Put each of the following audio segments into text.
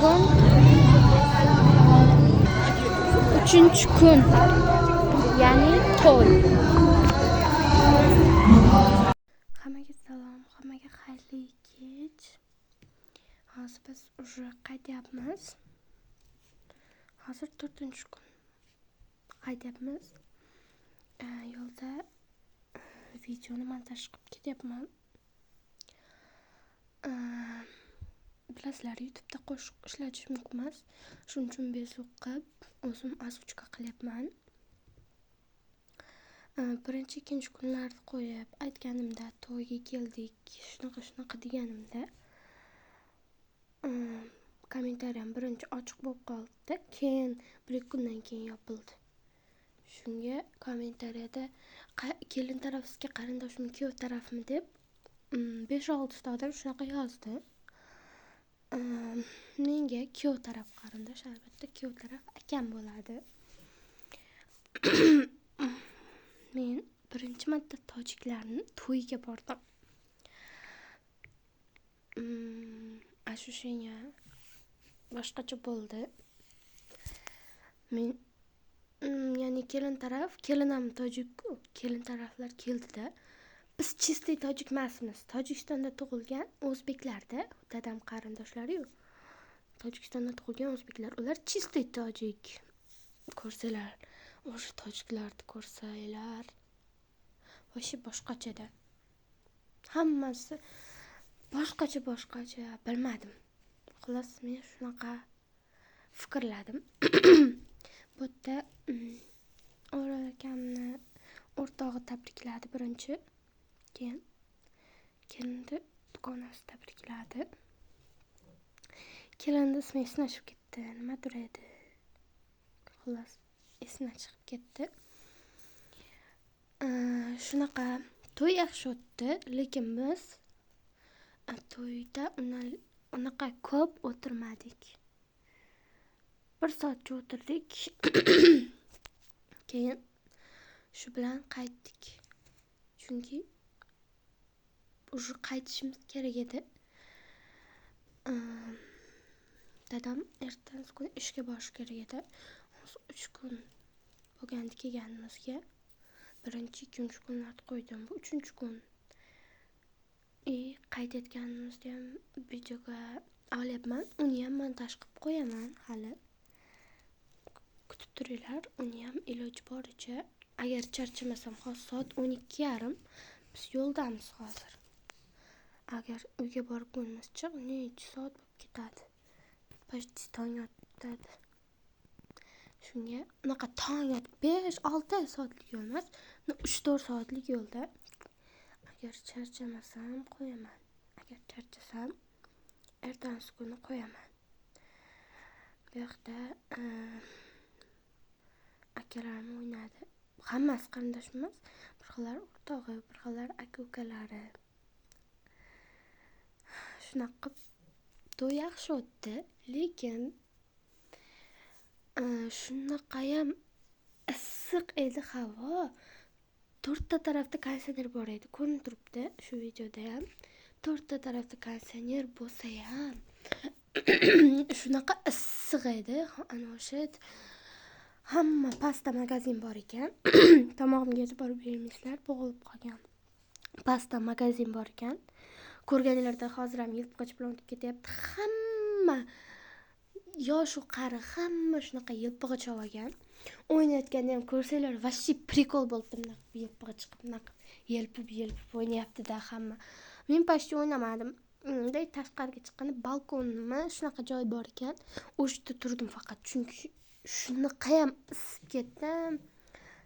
Kun uchinchi kun, ya'ni to'y. Hammaga salom, hammaga xayrli kech. Hozir biz уже qaytyapmiz. Hozir 4-kun qaytyapmiz. Yo'lda videoni montaj qilib ketyapman. Bilasizlar, YouTube'da qo'shiq ishlatish mumkin emas. Shuning uchun bezuk qilib o'zim озвучка qilyapman. Birinchi, ikkinchi kunlarni qo'yib aytganimda, to'yga keldik, shunaqa shunaqa deganimda, kommentariyam birinchi ochiq bo'lib qoldi, keyin 1-2 kundan keyin yopildi. Shunga kommentariyada kelin taraf sizga qarindoshmi, kuyov tarafmi deb 5-6 ta odam shunaqa yozdi. Menga kuyov taraf qarindosh, albatta kuyov taraf akam bo'ladi. Men birinchi marta tojiklarning to'yiga bordim. Ощущение boshqacha bo'ldi. Men ya'ni kelin taraf, kelin ham tojik-ku, kelin taraflar keldida. Biz чистый tojik emasmiz. Tojikistonda tug'ilgan o'zbeklarda, dadam qarindoshlari-yu. Tojikistonda tug'ilgan o'zbeklar, ular чистый tojik. Ko'rsalar, o'sha tojiklarni ko'rsanglar, вообще boshqachada. Hammasi boshqacha boshqacha, bilmadim. Xullas, men shunaqa fikrladim. Bu yerda O'rol akamni o'rtog'i tabrikladi birinchi. Keyin kelinni dugonasi tabrikladi. Kelinni ismi esimdan chiqib ketdi. Nimadir edi. Xullas, esimdan chiqib ketdi. Shunaqa to'y yaxshi o'tdi, lekin biz to'yda unaqa ko'p o'tirmadik. 1 soatcha o'tirdik. Keyin shu bilan qaytdik. Chunki уже qaytishimiz kerak edi. Dadam ertasi kuni ishga borishi kerak edi. Hozir 3 kun bo'lgandi kelganimizga. Birinchi, ikkinchi kunlarni qo'ydim. Bu 3-kun. Qaytayotganimizda ham videoga olyapman. Uni ham montaj qilib qo'yaman hali. Kutib turinglar, uni ham iloji boricha, agar charchamasam, hozir soat 12:30, biz yo'ldamiz hozir. Agar uyga borib bo'lmasa, necha soat bo'lib ketadi. Почти tong otadi. Shunga unaqa tong otib 5-6 soatlik yo'l emas, 3-4 soatlik yo'lda. Agar charchamasam qo'yaman. Agar charchasam ertasi kuni qo'yaman. Bu yoqda akalarim o'ynadi. Hammasi qarindosh emas, bir xillari o'rtog'i, bir xillari aka-ukalari. Shunaqa qilib to'y yaxshi o'tdi, lekin shunaqayam issiq edi havo. 4 ta tarafda konditsioner bor edi, ko'rinib turibdi shu videoda ham. 4 ta tarafda konditsioner bo'lsa ham shunaqa issiq edi. Ana o'sha hamma pasta magazin bor ekan. Tomog'imga yetib borib bermaysizlar, bo'g'ilib qolgan. Pasta magazin bor ekan. Ko'rganinglarda hozir ham yilpig'ich bilan o'tib ketyapti. Hamma yoshu qari, hamma shunaqa yilpig'ich olgan. O'ynayotganda ham ko'rsanglar, вообще прикол bo'libdi, bunaqa yilpig'ich qilib, bunaqa yelpib-yelpib o'ynayapti-da hamma. Men почти o'ynamadim. Bunday tashqariga chiqqanda balkonmi, shunaqa joy bor ekan. O'sha yerda turdim faqat, chunki shunaqayam isib ketdim.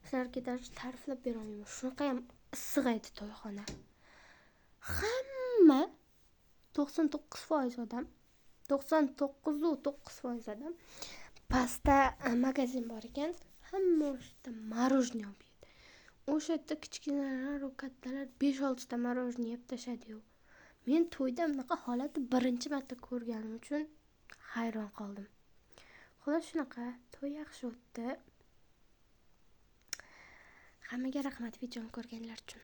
Sizlarga даже ta'riflab bera olmayman. Shunaqayam issiq edi to'yxona. Hamma 99% odam, 99.9% odam pasta magazin bor ekan, hamma o'sha yerda мороженое olib yedi. O'sha yerda kichkinalar, kattalar 5-6 ta мороженое yeb tashladi-yu. Men to'yda bunaqa holatni birinchi marta ko'rganim uchun hayron qoldim. Xullas, shunaqa to'y yaxshi o'tdi. Hammaga rahmat videoni ko'rganlar uchun.